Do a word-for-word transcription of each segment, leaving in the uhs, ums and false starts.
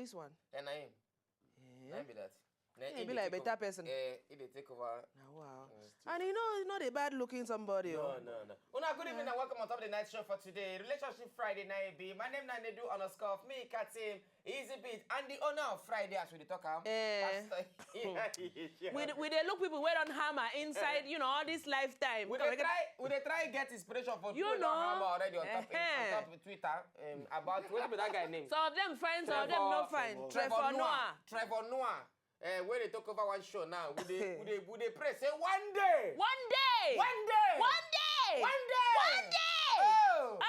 This one. And I am. Yeah. I be that. Na Yeah, he be dey like take better over- person. Eh, he dey take over. Na wow. And you know, not a bad looking somebody. No, Oh. no, no. Una good evening and welcome on top of the night show for today. Relationship Friday night be. My name na Nedu underscore of me, Katim, Easy Beat, and the owner of Friday as we dey talk am. Eh. Pastor. We, d- we dey look people wey don hammer inside, you know, all this lifetime. We Come, dey get- try, we dey try get inspiration for You people wey don know. hammer already on top, Ehem. on top of Twitter, um, about wetin be that guy name? Some of them fine, some of them no fine. Trevor Trevor Noah. Noah. Trevor Noah. Uh, wey dey talk over one show now. We dey, we dey, we dey pray say one day. One day. One day. One day. One day. One day. Oh. Oh.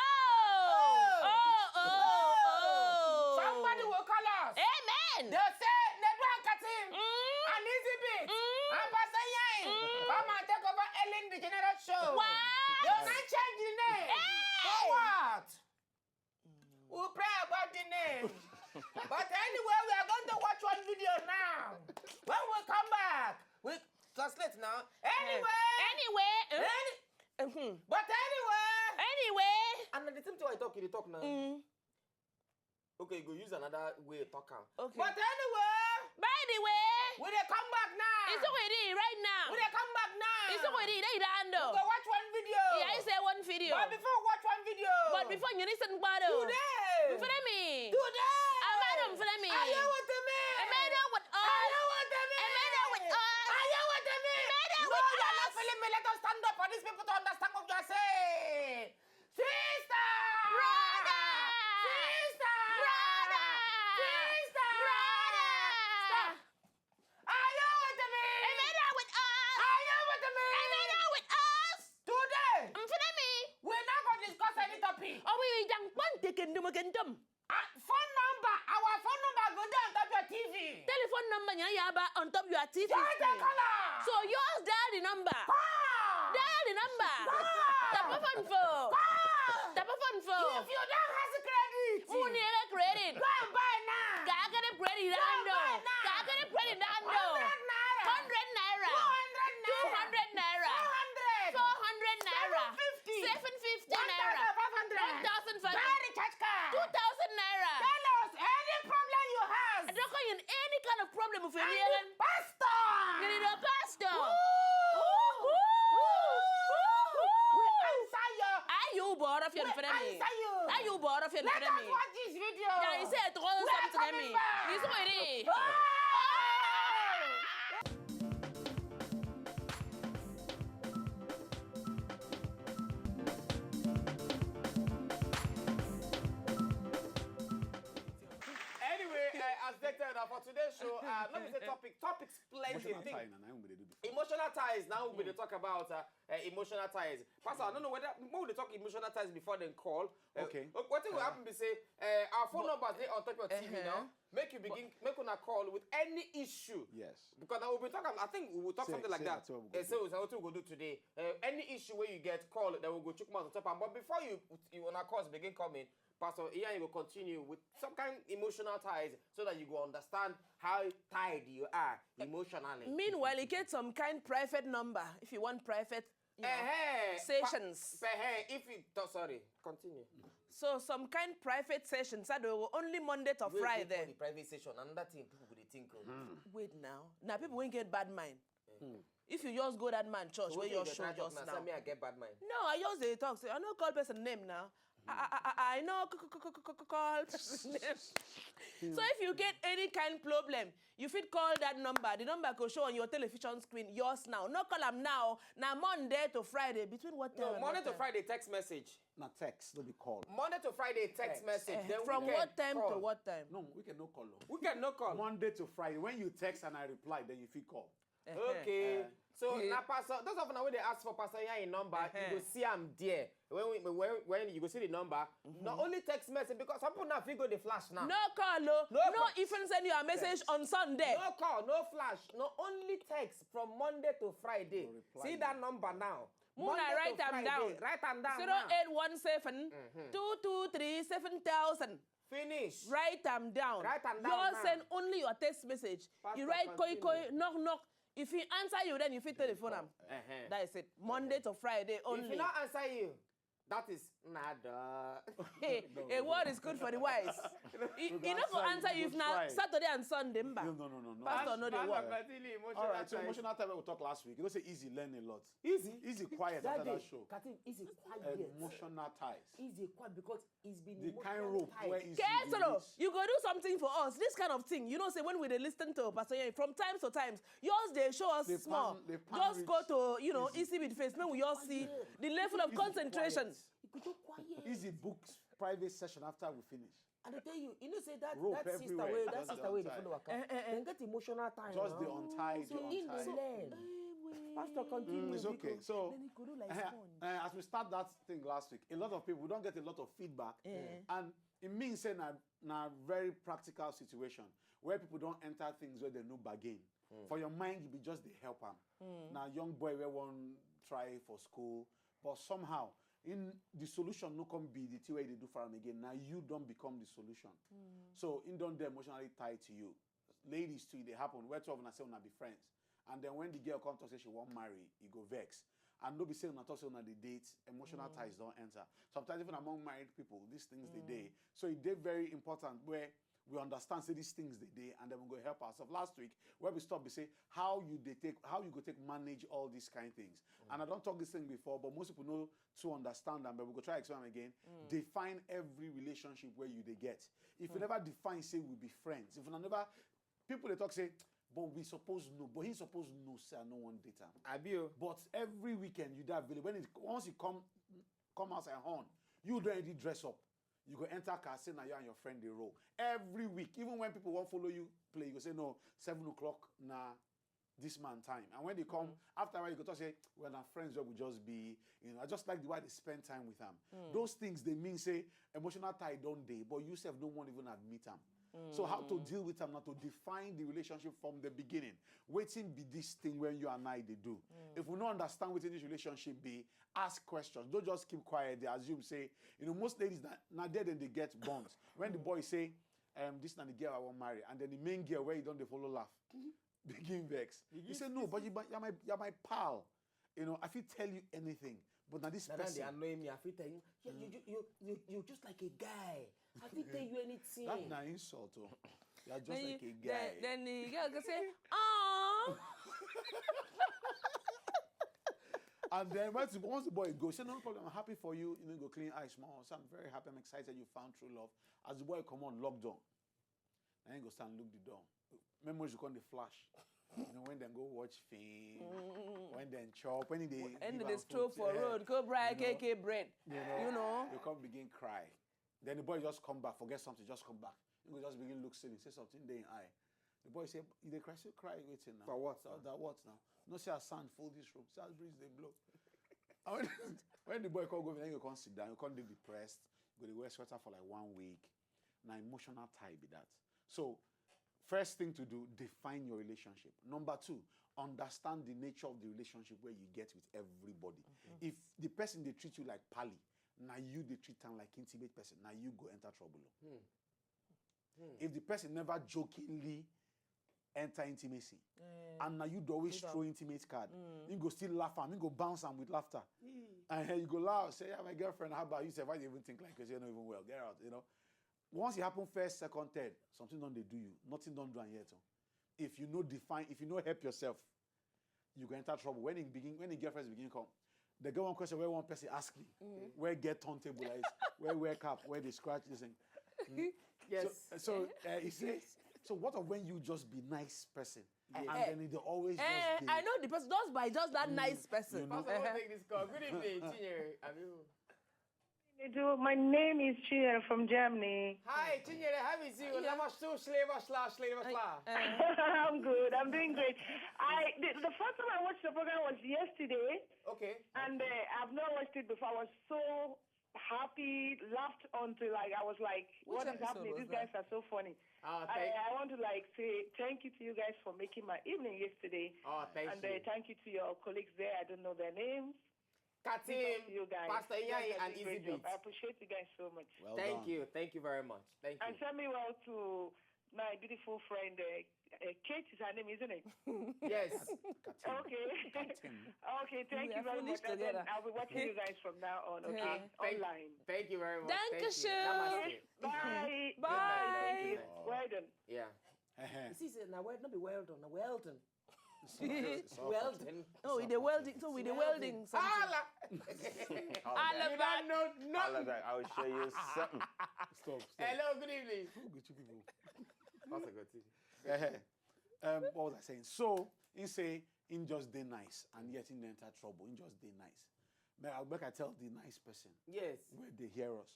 Oh. Oh. Oh. Somebody will call us. Amen. They'll say Nedu and Katim Mm. and Easy Beat Mm. and Pastor Yain. Mm. Come and take over Ellen DeGeneres show. What? They'll not change the name. Hey. So what? We'll pray about the name. But anyway, we are going to watch one video now. When we come back, we translate now. Anyway. Anyway. Uh, Any, mhm. but anyway. Anyway. And the same thing I talk, you dey talk now. Mm. Okay, you go use another way to talk am. Okay. But anyway, By the way, we dey come back now. it's already right now. We dey come back now. It's already there. You don't We go watch one video. Yeah, I say one video. But before we watch one video. But before you listen, bado. Today. Follow me. Today. Amado, follow me. Are you with me? Amado with us. Are you with me? Amado with us. Are you with me? Amado No, with you are not us. feeling me. Let us stand up for these people to understand what you are saying. Sister. Brother. Sister. Brother. Sister. Brother. Stop. Are you with me? Amado with us. Are you with me? Amado with us. Today, Follow me. we not going to discuss any topic. Oh, we jang pon tekendum kendum. Uh, phone number. Our phone number go down on top your T V. Telephone number nya ya ba on top your T V Just a screen. caller. So yours dial the number. Call. Dial the number. Call. Tap phone for. Call. Tap phone for. If you don't have the credit, Money credit. Go and buy now. Ka get credit Go and ando. buy now. Ka get credit ando. Hundred naira. Hundred naira. Two hundred naira. Two hundred naira. Four hundred. Four hundred naira. Seven fifty. Seven fifty naira. One thousand five hundred. One thousand five Buy hundred. recharge card. Two thousand naira. Tell us any problem you have. Adoko in any kind of problem of your And life. the pastor. Ngiri the pastor. Woo! We answer your. Are you bored of your We friend? answer you. Are you bored of your Let friend? us watch this video. Yeah, he said to call We are something to coming me. Back. He's ready. Oh! Anyway, uh, as they tell now for today's show, uh, let me say topic. Topics plenty. Emotional Thing- tie na, na we dey do before. Emotional ties. Now we dey talk about uh, uh, emotional ties. Pastor, I don't know whether we dey talk emotional ties before then call. Uh, Okay. What thing will happen be say uh, our phone numbers dey on top your T V Uh-huh. now. Make you begin, make una call with any issue. Yes. Because now we be talking. I think we will talk Say- something like say that. that's what we go Eh, do. so that's what we go do today. Uh, any issue where you get call, then we go check out on top. And but before you, you wanna calls begin coming, Pastor Ian, you go continue with some kind emotional ties so that you go understand how tied you are emotionally. Meanwhile, you get some kind private number if you want private, you know, Eh, eh, sessions. Pa- eh, eh, if you, oh, sorry, continue. So some kind private sessions that will only Monday to Wait, wait for Friday. The private session, another thing people go dey think. Oh. Wait now. Now people won't get bad mind. If you just go that man church where Wetin your dey show try talk just now? Now. Say me I get bad mind. No, I just dey talk. Say I no call person name now. I I I, I no c- c- c- c- c- call person name. So if you get any kind problem, you fit call that number. The number go show on your television screen. Yours now. No call am now. Now Monday to Friday between what time? No, and Monday what to time? Friday text message. Na text, no be call. Monday to Friday text message. Eh, Then from weekend what time call. To what time? No, we can no call. Oh. We can no call. Monday to Friday, when you text and I reply, then you fit call. Eh, Okay. Eh. So Okay. now, Pastor, those of now when they ask for Pastor Ian number, Uh-huh. You go see am there. When we, when when you go see the number, not only text message because some people now fit go the flash now. No call o. No No, call. Even send you a message on Sunday. No call, no flash, no only text from Monday to Friday. No reply See you. That number now. Muna Monday write to am Friday. Down. Write am down Zero now. eight one seven two two three seven thousand. Finish. Write am down. Write am down Yours now. Send only your text message. Pastor, You write koi continue. Koi, knock knock. If he answer you, then you fit telephone am. Uh-huh. That is it. Monday to Friday If only. He not answer you, that is Nah, duh. Hey, a word is good for the wise. E e no go answer you if na Saturday and Sunday, mba. No, no, no, no, no. Pastor no dey Pastor work. Martini, emotional All right, so ties. Emotional Tie we talk last week. You know, say Easy learn a lot. Easy. Easy quiet That after day, that show. Katim, Easy quiet. Emotional ties. Easy quiet because he's been The emotionally kind rope tied. where Easy Kesolo, release. you go do something for us. This kind of thing, you know, say when we dey listen to Pastor Yeye, from time to times, yours dey show us They small. pan- they pan Just reach go to, you know, Easy. Easy with face. Make we just see the level of Easy concentration. He go just quiet. Easy booked private session after we finish. And I tell you, you know, say that Rope that sister everywhere, wey that just sister the wey dey untie. follow waka, Eh, eh, eh. dem get emotional tie. Just the Now. untie, So the he dey untie. Learn. Pastor, continue. Mm, it's okay. Because So, then he go do like uh, sponge. uh, as we start that thing last week, a lot of people, we don't get a lot of feedback, Eh. and it means saying that na very practical situation where people don't enter things where they no bargain. For your mind, you be just the help am. Now, young boy, we won't try for school, but somehow, in the solution, no come be the thing where they do for him again. Now you don't become the solution. So, in don't they emotionally tied to you. Ladies too, they happen. Where two of them say una be friends. And then when the girl come talk say she won't marry, you go vex. And no be say una talk say una dey date, emotional ties don't enter. Sometimes even among married people, these things they dey. So it dey very important where we understand say these things they dey, and then we go help ourselves. Last week, where we stop, we say how you they take how you go take manage all these kind things. And I don't talk this thing before, but most people know to understand them, but we go try explain again. Define every relationship where you they get. If you never define, say we be friends. If you never people they talk say, but we suppose know, but he suppose know say I no one date him. Abio. But every weekend you dey available. When it once you come come outside horn, you don't already dress up. You go enter car, say now you and your friend they roll. Every week, even when people won't follow you play, you go say no, seven o'clock na this man time. And when they come, after a while, you go to say, well, our friends where we just be, you know, I just like the way they spend time with them. Those things they mean say emotional tie don't day, but you self don't want even admit them. So how to deal with them, not to define the relationship from the beginning. Waiting be this thing when you and I they do. If we don't understand what this relationship be, ask questions. Don't just keep quiet. They assume say, you know, most ladies na, na there then they get bonds. When the boy say, um, this na the girl I want marry, and then the main girl where you don't they follow laugh, begin vex. You say no, but you, but you're my, you're my pal. You know, I feel tell you anything, but now this Now they person. annoy me. I feel tell you, yeah, you, you, you, you, you're just like a guy. I feel tell you anything. That's not insult, oh. You're just Then, like you, a guy. then, then the girl go say, oh. And then once, once the boy goes, say no problem, I'm happy for you. You know, go clean eyes more. So I'm very happy, I'm excited you found true love. As the boy come on lockdown, and he go stand look the door. Memories you come the flash. You know, when they go watch film, when they chop, when they And they stroll for road, go buy K K bread. You know. You come begin cry. Then the boy just come back, forget something, just come back. You go just begin look silly, say something there in eye. The boy say, you dey cry, say cry waiting now. For what That, now? That what now? No, see a sand full this room. See as breeze they blow. And when, when the boy come go, then you can't sit down, you can't be depressed. You go to wear sweater for like one week. Now emotional tie be that. So first thing to do, define your relationship. Number two, understand the nature of the relationship where you get with everybody. If the person they treat you like pally, now you they treat them like intimate person, now you go enter trouble. If the person never jokingly enter intimacy, and now you do always throw intimate card, you go still laugh and you go bounce am with laughter. And you go laugh, say, yeah, my girlfriend, how about you? Say, why do you even think like this? You know even well. Get out, you know. Once it happen first, second, third, something don't they do you. Nothing don't do am yet. Oh. If you know define, if you know help yourself, you go enter trouble. When in begin, when the girlfriends begin come, they get one question where one person ask me, where get turntable is, where wear cap, where they scratch this thing. Yes. So, so uh, he says, so what of when you just be nice person? And Eh, then they always Eh, just dey- I know the person just by just that nice person. Pastor, Eh, we'll eh. Take this call. Good evening, Chinyere. Abihu. You do. My name is Chinyere from Germany. Hi, Chinyere. How is you? Lama shtu, shleva, shla, shleva, shla. I'm good. I'm doing great. I the, the first time I watched the program was yesterday, Okay. and uh, I've not watched it before. I was so happy, laughed until like I was like, Which what is episode happening? was These that? Guys are so funny. Oh, I, thank, I want to like say thank you to you guys for making my evening yesterday. oh, thank And you. Uh, thank you to your colleagues there. I don't know their names. Big up to Katim, you guys. Pastor You guys Inyai, are and doing great Easy job. Beat. I appreciate you guys so much. Well Thank done. You. Thank you very much. Thank you. And send me well to my beautiful friend, uh, uh, Kate is her name, isn't it? Yes. Okay. Okay, thank you very much. And then I'll be watching you guys from now on, okay? Online. Thank you very much. Danke Thank you. schön. Namaste. Bye. Bye. Well done. Yeah. Uh-huh. You see, say, na well, no be well done, na well done. It's all Well something. done. No, with the welding, so with the welding, something. Ala. Ala You don't know All nothing. of that, I will show you something. Stop, stop. Hello, good evening. Who go chew people? Pastor, continue. Eh, um, what was I saying? So he say he just dey nice, and yet he enter trouble. He just dey nice. Make I, make I tell the nice person Yes. where they hear us.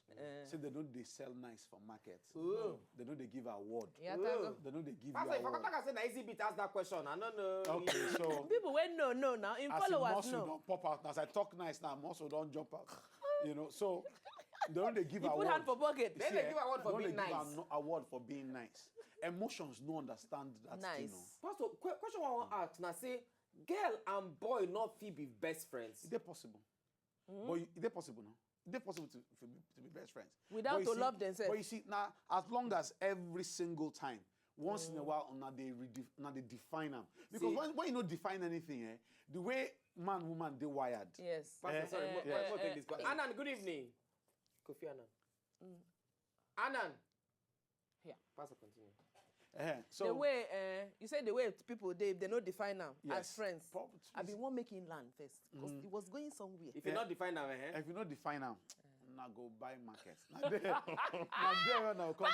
Say they don't they sell nice for market. Ooh. They don't they give award. Yeah, Ooh. thank God. They don't they give Pastor, you if I award. Talk, I said na easy beat. Ask that question. I don't know. Okay, so People wey know know now. In as a followers muscle know. Don't pop out. As I talk nice now, muscle don't jump out. You know, so they don't they give You award. put hand for pocket. They dey give award for Don't being they give nice. an award for being nice. Emotions no understand that thing. No. Nice. Pastor, que- question I want to ask now. Say, girl and boy not fit be best friends. Is it possible? But you- is it possible now? Is it possible to, to, be, to be best friends? Without But you to see- love themselves. But you see, now, as long as every single time, once in a while, now they, redef, now they define them. Because See- when, when you don't define anything, eh, the way man, woman, they wired. Yes. Pastor, sorry, Eh, mo- yes. mo- mo take this call. Eh, Anan, good evening. Kofi Anan. Anan. Yeah. Pastor, continue. Eh, so, The way uh, you say the way people they they no define now as Yes. friends. Prob- I been want make him land first because it was going somewhere. If you not define them, eh? if you not define them, now go buy market. Now there, now there when I come.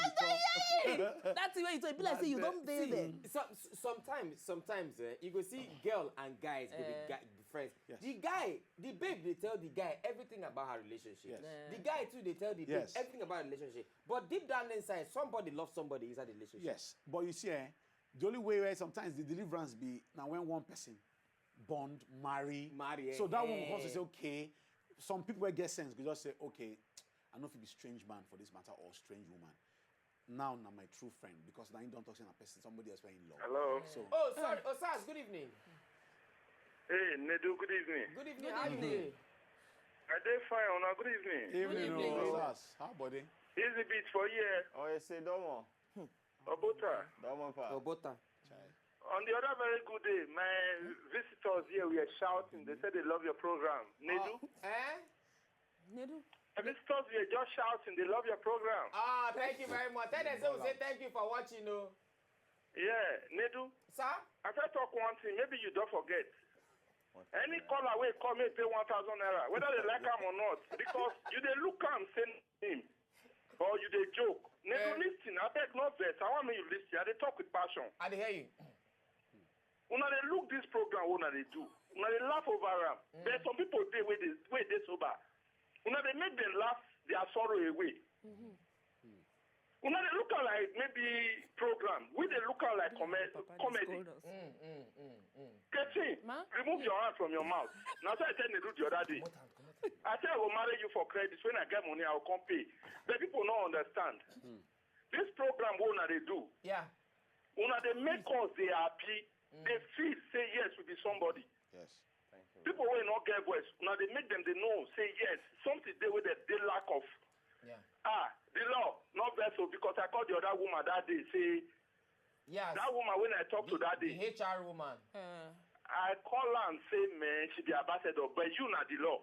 Hey, that's the way it be like say you don't dey there. So, s- sometimes, sometimes eh, you go see girl and guys go be, Eh. guy, be friends. Yes. The guy, the babe, they tell the guy everything about her relationship. Yes. Eh. The guy too, they tell the babe Yes. everything about her relationship. But deep down inside, somebody loves somebody inside the relationship. Yes, but you see, eh, the only way where sometimes the deliverance be now when one person bond, marry, Marry, so that one eh. Because say okay, some people wey get sense go just say okay, I no fit be strange man for this matter or strange woman. Now na my true friend because now he don't talk say na person somebody else wey in love. Hello. So Oh, sorry, Osas. Good evening. Hey, Nedu, good evening. Good evening. How you doing? I dey fine, una good evening. evening, evening. Oh, Osas. How body? Easy beat for here, Oh, you say, Domo. Obota. Domo pa. Obota. Chai. On the other very good day, my visitors here were shouting. They said they love your program. Nedu, Eh? Nedu. my visitors were just shouting. They love your program. Ah, thank you very much. Tell them say we say thank you for watching. Oh. Yeah, Nedu. Sir? I first talk one thing. Maybe you don't forget. Any caller wey come here pay one thousand naira, whether they like am or not, because you dey look am say him, or you dey joke. Nedu, Eh. Listen, I beg no vex. I want make you listen. I dey talk with passion. I dey hear you. Una dey look this program wey una dey do. Una dey laugh over am. But some people dey wey dey wey dey sober. Una dey make dem laugh their sorrow away. Una dey look am like maybe program. We dey look am like comedy. Comedy. Ketin, Ma? Remove your hand from your mouth. Na so I tell Nedu the other day. I say I go marry you for credit. When I get money, I go come pay. But people no understand. This program wey una dey do, Yeah. una dey make us dey happy. Dey feel say yes, we be somebody. Yes. Thank you. People wey no get voice, una dey make dem dey know say yes, something dey wey dem dey lack of. Yeah. Ah, the law, no vex o, because I call the other woman that day say Yes. that woman wey I talk to that The day, H R woman. Uh, I call am say man, she be ambassador, but you na the law.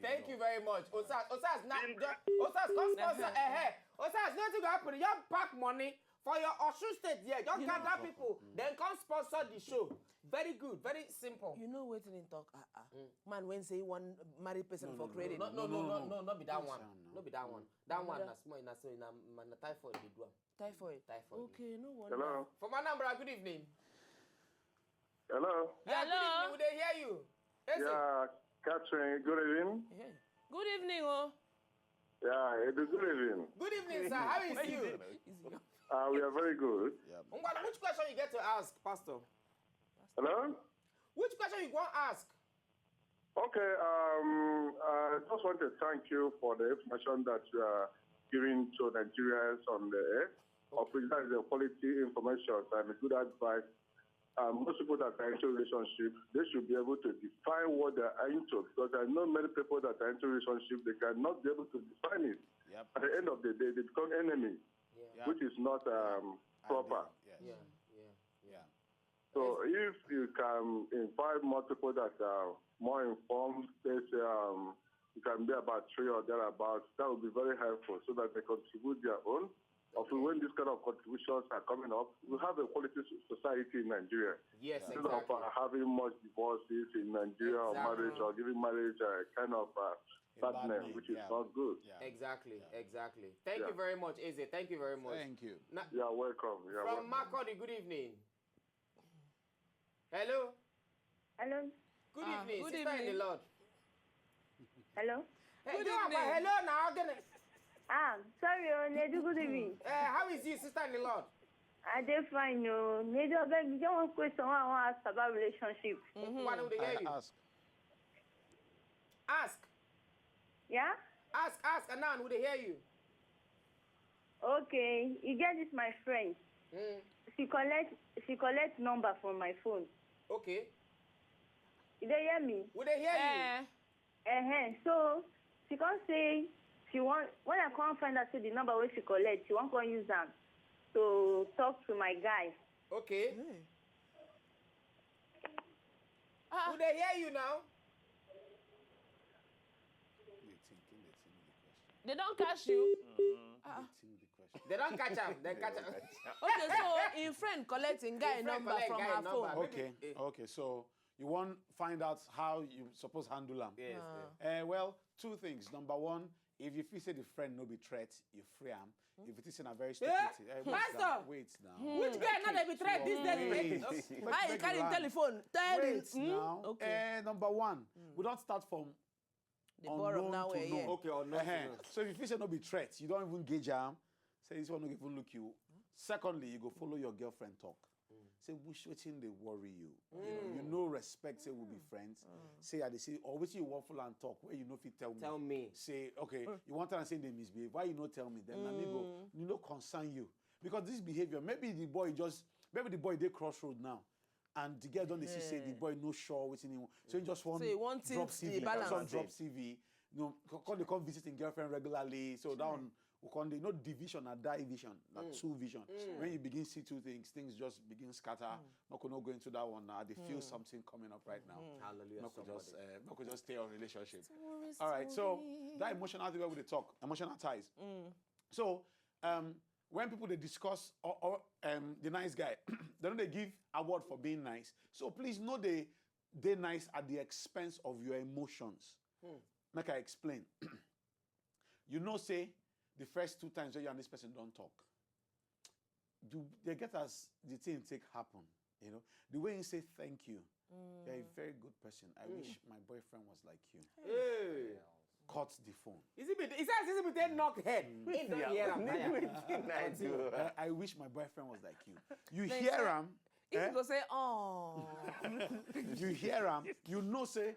Thank you very much. Osas, Osas, na, In- jo- Osas, come sponsor. Eh, eh. Osas, nothing go happen. You pack money for your Osun State here. Just gather people, then come sponsor the show. Very good, very simple. You know wetin him talk? Ah ah. Man when say one married person for credit. No, no, no, no, no, no, be that one. No be that one. That one na small, na small, na, na typhoid dey do am. Typhoid. Typhoid. Okay, no wonder. Hello, From Anambra, good evening. hello. Yeah, Hello. Good evening. We dey hear you. Eze. Yeah, Catherine, good evening. Hey. Good evening, oh. Yeah, it is good evening. Good evening, sir. How is you? Is your- Uh, we are very good. Ngwa, which question you get to ask, Pastor? Hello. Which question you want to ask? Okay, um, I just want to thank you for the information that you are giving to Nigerians on the air. Of course, that is a quality information and good advice. Um, most people that are into relationship, they should be able to define what they are into. Because I know many people that are into relationship, they cannot be able to define it. Yep. At the end of the day, they become enemy, Yeah. Yeah. which is not um, Proper. Yes. Yeah, yeah. Yeah. So if you can invite more people that are more informed, let's say um, it can be about three or thereabouts, that would be very helpful so that they contribute their own. Of when these kind of contributions are coming up, we have a quality so- society in Nigeria. Yes, Instead of exactly. uh, having much divorces in Nigeria or Exactly. marriage or giving marriage a kind of uh, A bad bad name, name, which is yeah. not good. Yeah. Exactly, Yeah. exactly. Thank Yeah. you very much, Eze. Thank you very much. Thank you. Now, You are welcome. You are from welcome. Makurdi, good evening. Hello. Hello. Good Ah, evening, good sister in the evening. Lord. Hello. Hey, Good you are evening. Hello now. Again. Ah, sorry, oh, Nedu, good evening. Uh, how is you, sister in the Lord? I dey fine, no. Nedu, I beg, you get one question I want to ask about relationship. Why don't they hear I you? ask. Ask. Yeah? Ask, ask, and now we dey hear you. Okay. You get this, my friend. Mm. She collect, she collect number from my phone. Okay. You dey hear me? We dey hear you. Eh, Uh-huh. So she come say she want, when I come find out say the number wey she collect, she wan come use am to talk to my guy. Okay. hey. Ah, We dey hear you now. They think, they think the question. They don't catch you. They think the question. They don't catch am. They catch am. Okay, so in friend collecting guy Friend number collect from guy her number. phone. Maybe- Okay, eh. okay. So you want find out how you suppose handle them. Yes. Ah. eh. Uh, well, two things. Number one, if you feel say the friend no be threat, you free am. If it is in a very stupid, Eh? thing, eh, wait Pastor! now, wait now. Which guy not dey be threat these days? Wait. Just- How you carry telephone? Tell Wait him. now. Okay. Eh, number one, we don't start from The borough unknown now to we're known. here. Okay, unknown to Eh-heh. known. So if you feel say no be threat, you don't even gauge am. Say this one no even look you. Secondly, you go follow your girlfriend talk. Say which wetin dey worry you. You know, you know respect say we be friends. Say I dey say or wetin you wan follow and talk where you no fit tell me. Tell me. Say okay, you wan tell am say they misbehave. Why you no tell me? Then na me go. You no concern you because this behavior maybe the boy just maybe the boy dey crossroad now. And the girl don dey see say the boy no sure wetin he want. So he just wan So he wan drop tilt the C V. balance. Just drop C V. You know, co- come dey come visit him girlfriend regularly. So that one we come dey no division na division na two vision. When you begin see two things, things just begin scatter. Make we no go into that one now. I dey feel something coming up right now. Hallelujah. Make we just Somebody. uh, make we just stay on relationship. All right. So that emotional thing where we dey talk, emotional ties. So um, when people dey discuss or, or um, the nice guy, they no dey give award for being nice. So please no dey dey nice at the expense of your emotions. Make I explain. You know say the first two times when you and this person don talk, you dey get as the thing take happen. You know the way you say thank you. You're a very good person. I wish my boyfriend was like you. Hey. Cut the phone. Is it be, he says, is it be they knock head? He don't hear am tire. I, I wish my boyfriend was like you. You hear am, If eh? You go say, oh. You hear am, you know say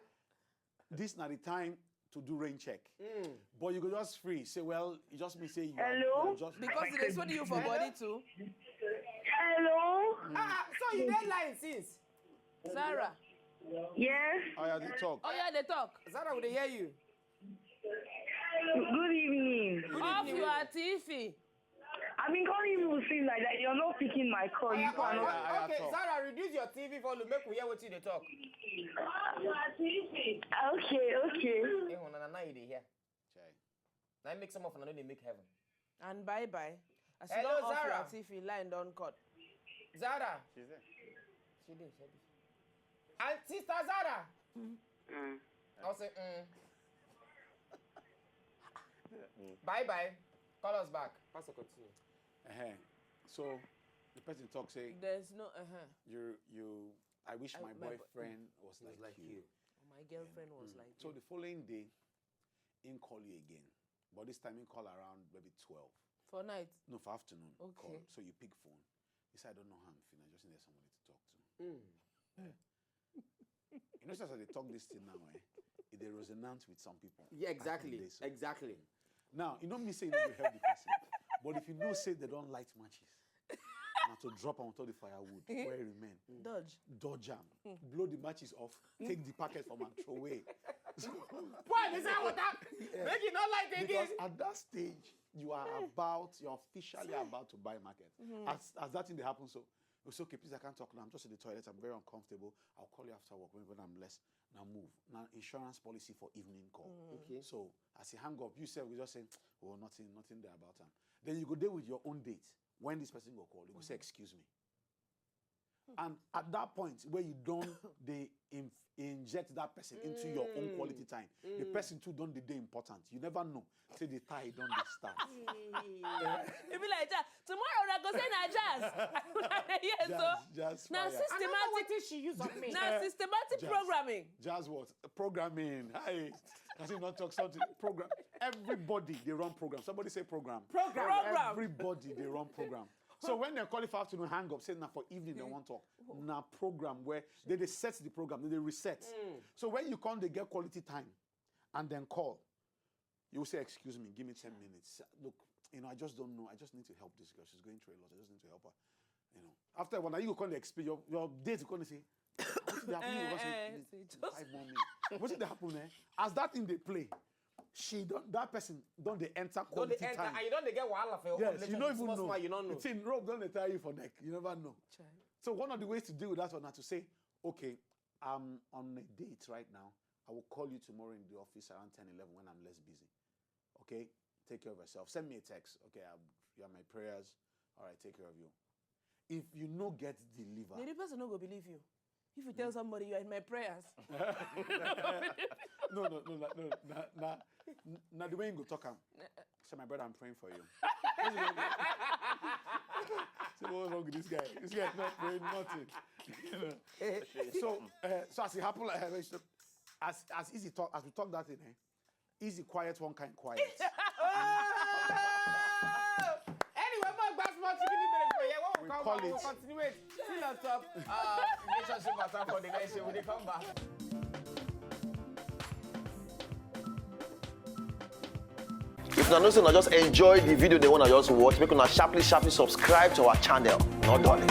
this na the time to do rain check. But you go just free. Say, well, you just me say you Hello? Are, you just Because they sweat you for body too. Hello. Ah, so you dey line since? Sarah. Yes. Oh yeah, they talk. Oh yeah, they talk. Sarah, we dey hear you. Good evening. Off your T V. I've been calling you since like that. You're not picking my call. You Oya, are oya, not. I- I okay, talk. Sarah, reduce your T V volume. Make we hear what you dey talk. Okay, okay. Eh, hold on, now you dey hear. Chai. Now make some of una no dey make heaven. And bye bye. As Hello, you don't off Sarah. Your T V, line don't cut. Zara. She's there. She dey, she dey. And sister Zara. I say, mm. Bye bye. Call us back. Pastor, continue. Uh-huh. So the person talk say There's no uh-huh. you you. I wish I- my my boy- boyfriend was It's like, like you. you. Oh, my girlfriend was like So you. The following day, in call you again, but this time in call around maybe twelve. For night. No, for afternoon. Okay. Call. So you pick phone. He said, I don't know how I'm feeling. I just need somebody to talk to. Eh. You know, as they talk this thing now, eh? It they resonant with some people. Yeah, exactly. They so- Exactly. Now, you know me say you no go help the person. But if you know say they don't light matches, now to drop on top the firewood where it remain. Dodge. Dodge am, blow the matches off, take the packet from and throw away. Pour this out water. Make it not light Because again. At that stage, You are about, you're officially about to buy market. As, as that thing dey happen, so you say, "Okay, please, I can't talk now. I'm just in the toilet. I'm very uncomfortable. I'll call you after work when, when I'm less." Now move. Now insurance policy for evening call. Okay. So as you hang up, you say, we just say, "Oh, nothing, nothing there about am." Then you go there with your own date. When this person go call, you go say, "Excuse me." And at that point where you don't, they inf- inject that person into your own quality time. The person too don't dey dey important. You never know. Say the tie don't dey start. E be like that. Tomorrow una go say na jazz. Yes, so Jazz, jazz na fire. I don't know systematic. Wetin she use on me. Na systematic Jazz. Programming. Jazz what? Programming. Hi. As if not talk something. Program. Everybody they run program. Somebody say program. Program. Program. Everybody they run program. So when they call it for afternoon hang up, say now for evening they won't talk. Now program where they, they set the program, then they reset. So when you come, they get quality time and then call. You will say, "Excuse me, give me ten minutes. Look, you know, I just don't know. I just need to help this girl. She's going through a lot. I just need to help her." You know, after one, you go come dey explain your, your date. You come dey say, "What did happen?" You go say, Eh, eh, "Please, say, just five more minutes." What did happen, eh? As that thing they play, she don't, that person don't they enter Don't they quality enter time. And you don't they get wahala for your own Yes, you relationship. don't even Small, know. Small, you don't know. The thing rope don't they tie you for neck. You never know. Chai. So one of the ways to deal with that one is to say, "Okay, I'm on a date right now. I will call you tomorrow in the office around ten, eleven when I'm less busy. Okay? Take care of yourself. Send me a text. Okay, I'll, you're my prayers. All right, take care of you." If you no get deliver, The person no go believe you. If you tell somebody you are in my prayers, no, no, no, no, no, nah, nah, nah, the way you go talk am. Say, "My brother, I'm praying for you." Say, "What's wrong with this guy? This guy is not praying nothing." You know? So, uh, so as it happened, like, uh, as as easy talk as we talk that thing, eh? Easy quiet, one kind quiet. Anyway, more gbas more chicken in the for here. When we We come call back, we'll it. Continue it. Still on top. Uh, relationship matter for the next show. When they come back. If una know say una just enjoy the video, they wanna just watch, make una sharply, sharply subscribe to our channel. No darling.